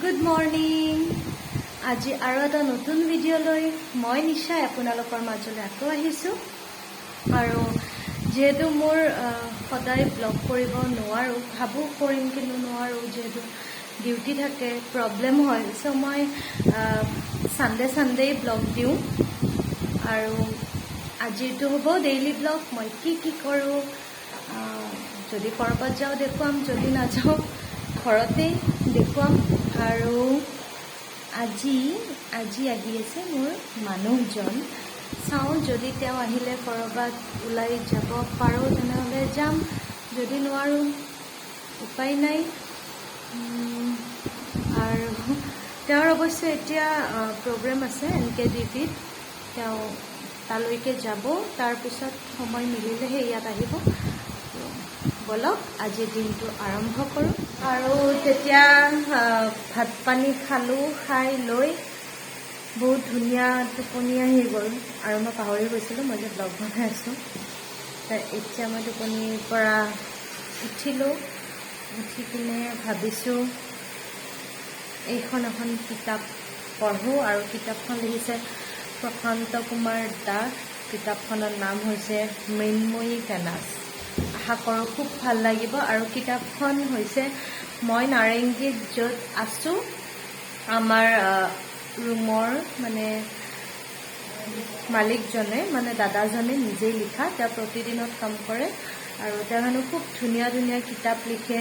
Good morning. আজি আৰু এটা নতুন ভিডিঅ' লৈ মই নিশাই আপোনালোকৰ মাজলৈ আকৌ আহিছোঁ। আৰু যিহেতু মোৰ সদায় ব্লগ কৰিব নোৱাৰোঁ, ভাবোঁ কৰিম কিন্তু নোৱাৰোঁ, যিহেতু ডিউটি থাকে, প্ৰব্লেম হয়। চ' মই ছানডে ছানডেই ব্লগ দিওঁ আৰু আজিৰটো হ'ব ডেইলি ব্লগ। মই কি কি কৰোঁ, যদি ক'ৰবাত যাওঁ দেখুৱাম, যদি নাযাওঁ ঘৰতেই দেখুৱাম। আৰু আজি আজি আহি আছে মোৰ মানুহজন। চাওঁ, যদি তেওঁ আহিলে ক'ৰবাত ওলাই যাব পাৰোঁ তেনেহ'লে যাম, যদি নোৱাৰোঁ উপায় নাই। আৰু তেওঁৰ অৱশ্যে এতিয়া প্ৰগ্ৰেম আছে এনকেডিপিত, তেওঁ তালৈকে যাব, তাৰপিছত সময় মিলিলেহে ইয়াত আহিব। ব'লক, আজিৰ দিনটো আৰম্ভ কৰোঁ। আৰু তেতিয়া ভাত পানী খালোঁ, খাই লৈ বহুত ধুনীয়া টোপনি আহি গ'ল। আৰু মই পাহৰি গৈছিলোঁ মই যে ব্লগ বনাই আছোঁ। এতিয়া মই টোপনিৰ পৰা উঠিলোঁ, উঠি কিনে ভাবিছোঁ এইখন এখন কিতাপ পঢ়োঁ। আৰু কিতাপখন লিখিছে প্ৰশান্ত কুমাৰ দাস। কিতাপখনৰ নাম হৈছে মৃন্ময়ী ভেনাছ। আশা কৰোঁ খুব ভাল লাগিব। আৰু কিতাপখন হৈছে মই নাৰেংগীত য'ত আছোঁ, আমাৰ ৰুমৰ মানে মালিকজনে, মানে দাদাজনে নিজেই লিখা। তেওঁ প্ৰতিদিনত কাম কৰে আৰু তেওঁ হেনো খুব ধুনীয়া ধুনীয়া কিতাপ লিখে।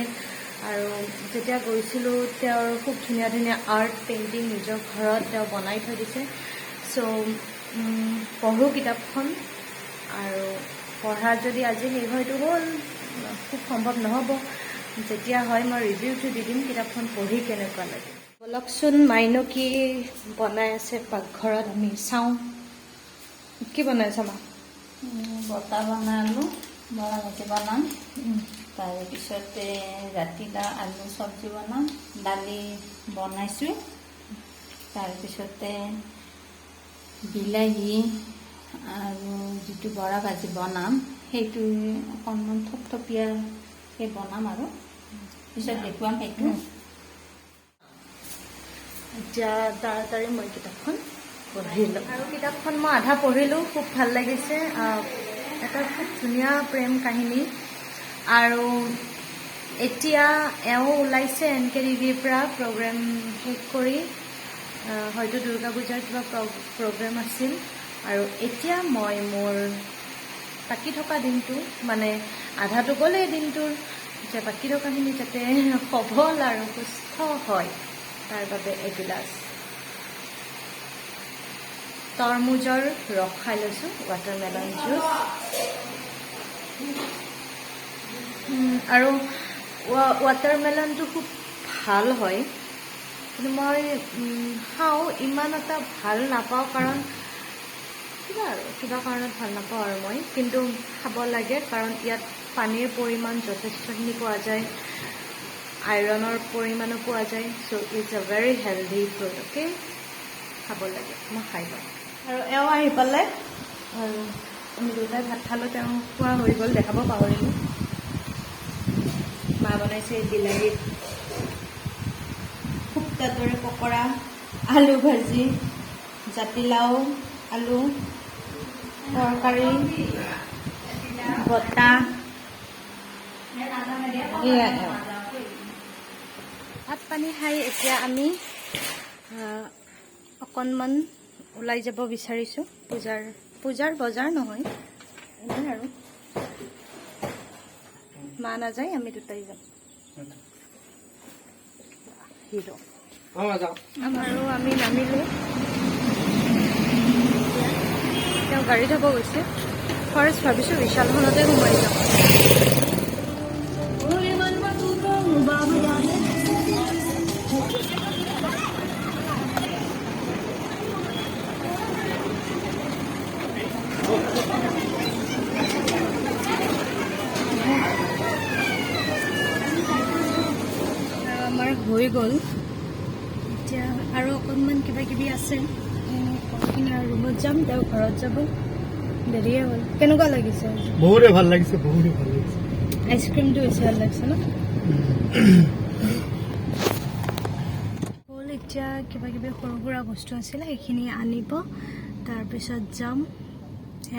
আৰু যেতিয়া গৈছিলোঁ, তেওঁৰ খুব ধুনীয়া ধুনীয়া আৰ্ট পেইণ্টিং নিজৰ ঘৰত তেওঁ বনাই থৈ দিছে। চ' পঢ়োঁ কিতাপখন। আৰু পঢ়া যদি আজি শেষ হয়তো হ'ল, খুব সম্ভৱ নহ'ব। যেতিয়া হয় মই ৰিভিউটো দি দিম, কিতাপখন পঢ়ি কেনেকুৱা লাগে। ব'লকচোন, মাইনো কি বনাই আছে পাকঘৰত আমি চাওঁ। কি বনাইছা মা? বটা বনালোঁ, বৰা ভাজি বনাম, তাৰপিছতে জাতিলাও আলু চব্জি বনাম, দালি বনাইছোঁ, তাৰপিছতে বিলাহী আৰু যিটো বৰা ভাজি বনাম সেইটো অকণমান থপথপীয়াকৈ বনাম আৰু পিছত দেখুৱাম সেইটো। এতিয়া তাড়াতাড়ি মই কিতাপখন পঢ়িলোঁ আৰু কিতাপখন মই আধা পঢ়িলোঁ, খুব ভাল লাগিছে। এটা খুব ধুনীয়া প্ৰেম কাহিনী। আৰু এতিয়া এওঁ ওলাইছে এনকেডিভিৰ পৰা প্ৰগ্ৰেম শেষ কৰি, হয়তো দুৰ্গা পূজাৰ কিবা প্ৰগ্ৰেম আছিল। আৰু এতিয়া মই মোৰ বাকী থকা দিনটো, মানে আধাটো গ'লেই দিনটোৰ, এতিয়া বাকী থকাখিনি যাতে সবল আৰু সুস্থ হয় তাৰ বাবে এগিলাচ তৰমুজৰ ৰস খাই লৈছোঁ, ৱাটাৰমেলন জুচ। আৰু ৱাটাৰমেলনটো খুব ভাল হয়, কিন্তু মই খাওঁ, ইমান এটা ভাল নাপাওঁ, কাৰণ কিবা আৰু কিবা কাৰণত ভাল নাপাওঁ আৰু মই। কিন্তু খাব লাগে, কাৰণ ইয়াত পানীৰ পৰিমাণ যথেষ্টখিনি পোৱা যায়, আইৰণৰ পৰিমাণো পোৱা যায়। So it's a very healthy fruit, okay? খাব লাগে। মই খাই লওঁ। আৰু এওঁ আহি পালে আৰু আমি দুটাই ভাত খালোঁ, তেওঁ খোৱা হৈ গ'ল, দেখাব পাহৰিলোঁ। মা বনাইছে বিলাহীত শুক্তাৰ দৰে পকৰা, আলু ভাজি, জাতিলাও আলু তৰকাৰী, বটা, এয়াই। ভাত পানী খাই এতিয়া আমি অকণমান ওলাই যাব বিচাৰিছোঁ। পূজাৰ বজাৰ নহয়, এনেই আৰু। মা নাযায়, আমি দুটাই যাম। হিৰ' আৰু আমি নামিলোঁ। এতিয়া তেওঁ গাড়ী থ'ব গৈছে। ফাৰ্ষ্ট ভাবিছোঁ বিশালখনতে সোমাই যাওঁ। আৰু আমাৰ হৈ গ'ল। এতিয়া আৰু অকণমান কিবা কিবি আছে, কৰি কিনে আৰু ৰুমত যাম, তেওঁ ঘৰত যাব। দেৰিয়ে হ'ল। কেনেকুৱা লাগিছে? বহুতে ভাল লাগিছে, বহুতে ভাল লাগিছে। আইচক্ৰীমটো বেছি ভাল লাগিছে ন? হ'ল। এতিয়া কিবা কিবি সৰু সুৰা বস্তু আছিলে, সেইখিনি আনিব, তাৰপিছত যাম।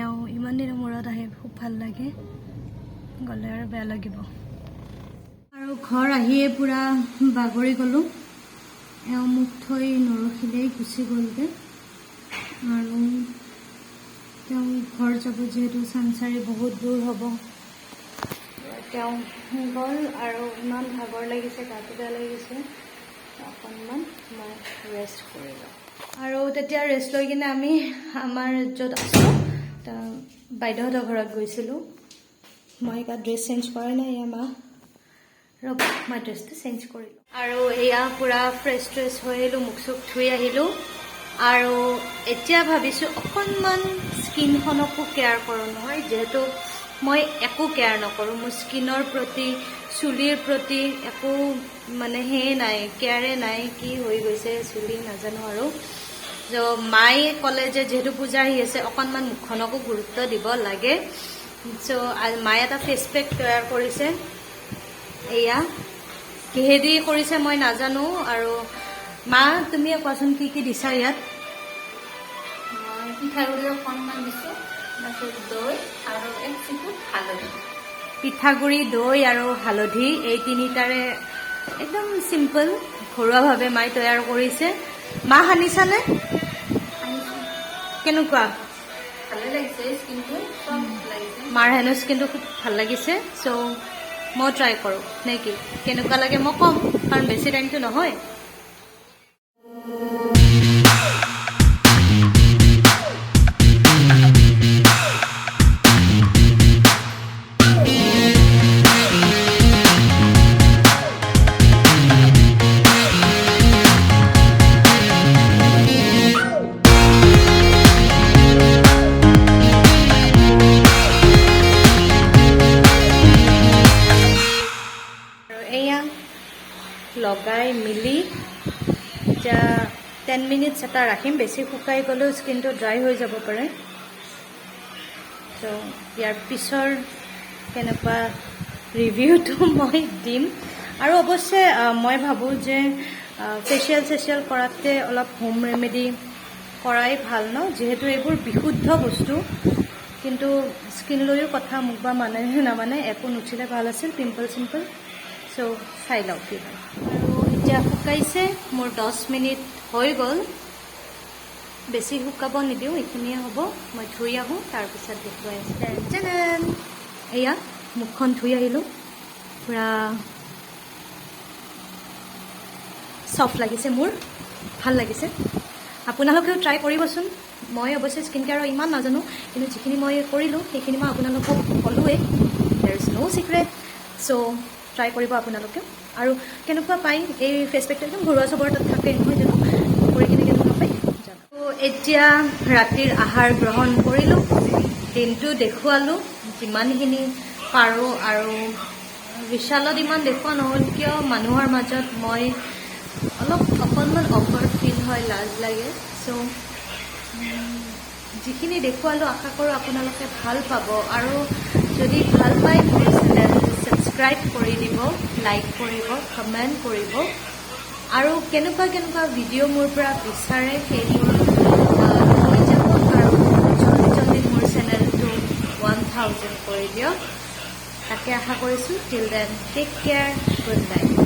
এওঁ ইমান দিনৰ মূৰত আহে, খুব ভাল লাগে, গ'লে আৰু বেয়া লাগিব। আৰু ঘৰ আহিয়ে পূৰা বাগৰি গ'লোঁ। এওঁ মোক থৈ নৰখিলেই, গুচি গ'লগৈ। আৰু তেওঁ ঘৰ যাব যিহেতু চানচাৰি বহুত দূৰ হ'ব, তেওঁ গ'ল। আৰু ইমান ভাগৰ লাগিছে, গাটো বেয়া লাগিছে, অকণমান মই ৰেষ্ট কৰি লওঁ। আৰু তেতিয়া ৰেষ্ট লৈ কিনে আমি আমাৰ য'ত আছোঁ বাইদেউহঁতৰ ঘৰত গৈছিলোঁ। মই গাত ড্ৰেছ চেঞ্জ কৰা নাই, এয়া মা, ৰ'ব, মই ড্ৰেছটো চেঞ্জ কৰিলোঁ। আৰু এয়া পূৰা ফ্ৰেছ ট্ৰেছ হৈ আহিলোঁ, মুখ চুখ ধুই আহিলোঁ। আৰু এতিয়া ভাবিছোঁ অকণমান স্কিনখনকো কেয়াৰ কৰোঁ নহয়, যিহেতু মই একো কেয়াৰ নকৰোঁ মোৰ স্কিনৰ প্ৰতি, চুলিৰ প্ৰতি একো মানে সেয়ে নাই, কেয়াৰে নাই। কি হৈ গৈছে চুলি নাজানো। আৰু মায়ে ক'লে যে যিহেতু পূজা আহি আছে, অকণমান মুখখনকো গুৰুত্ব দিব লাগে। চ' মায়ে এটা ফেচ পেক তৈয়াৰ কৰিছে। এয়া কিহেদি কৰিছে মই নাজানো। আৰু মা, তুমিয়ে কোৱাচোন, কি কি দিছা ইয়াত? মই পিঠাগুড়ি অকণমান দিছোঁ, তাৰপিছত দৈ আৰু এক চিকুট হালধি। পিঠাগুড়ি, দৈ আৰু হালধি, এই তিনিটাৰে একদম চিম্পল ঘৰুৱাভাৱে মায়ে তৈয়াৰ কৰিছে। মা, সানিছানে? আনিছোঁ। কেনেকুৱা? ভালে লাগিছে, স্কিনটো চফ্ট লাগিছে। মাৰ হেনো স্কিনটো খুব ভাল লাগিছে। চ' মই ট্ৰাই কৰোঁ নে কি, কেনেকুৱা লাগে মই ক'ম, কাৰণ বেছি টাইমটো নহয়। আৰু এয়া লগাই মেলি এতিয়া 10 মিনিটছ এটা ৰাখিম। বেছি শুকাই গ'লেও স্কিনটো ড্ৰাই হৈ যাব পাৰে। চ' ইয়াৰ পিছৰ কেনেকুৱা ৰিভিউটো মই দিম। আৰু অৱশ্যে মই ভাবোঁ যে ফেচিয়েল চেচিয়েল কৰাতকৈ অলপ হোম ৰেমেডি কৰাই ভাল ন, যিহেতু এইবোৰ বিশুদ্ধ বস্তু। কিন্তু স্কিন লৈও কথা, মোক বা মানে নে নামানে। একো নুঠিলে ভাল আছিল পিম্পল চিম্পল। চ' চাই লওঁ কি হয়। আৰু এতিয়া শুকাইছে মোৰ, 10 মিনিট হৈ গ'ল। বেছি শুকাব নিদিওঁ, এইখিনিয়ে হ'ব। মই ধুই আহোঁ, তাৰপিছত দেখুৱাই আছোঁ। এয়া মুখখন ধুই আহিলোঁ, পূৰা চফ্ট লাগিছে মোৰ, ভাল লাগিছে। আপোনালোকেও ট্ৰাই কৰিবচোন। মই অৱশ্যে স্কিন কেয়াৰৰ ইমান নাজানো, কিন্তু যিখিনি মই কৰিলোঁ সেইখিনি মই আপোনালোকক ক'লোৱেই। There is no secret. So try কৰিব আপোনালোকেও আৰু কেনেকুৱা পায়। এই ফেচ পেকটো একদম ঘৰুৱা, চবৰ তাত থাকে নহয় জানো? কৰি কিনে কেনেকুৱা পায় জানো। এতিয়া ৰাতিৰ আহাৰ গ্ৰহণ কৰিলোঁ, দিনটো দেখুৱালোঁ যিমানখিনি পাৰোঁ। আৰু বিশালত ইমান দেখুওৱা নহ'ল, কিয় মানুহৰ মাজত মই অলপ অকণমান অকৱাৰ্ড ফিল হয়, লাজ লাগে। চ' যিখিনি দেখুৱালোঁ, আশা কৰোঁ আপোনালোকে ভাল পাব। আৰু যদি ভাল পায়, মোৰ চেনেলটো ছাবস্ক্ৰাইব কৰি দিব, লাইক কৰিব, কমেণ্ট কৰিব। আৰু কেনেকুৱা কেনেকুৱা ভিডিঅ' মোৰ পৰা বিচাৰে সেইবোৰ কৈ যাব। আৰু জল্দি জল্দি মোৰ চেনেলটো 1000 কৰি দিয়ক, তাকে আশা কৰিছোঁ। Till then, take care, good night.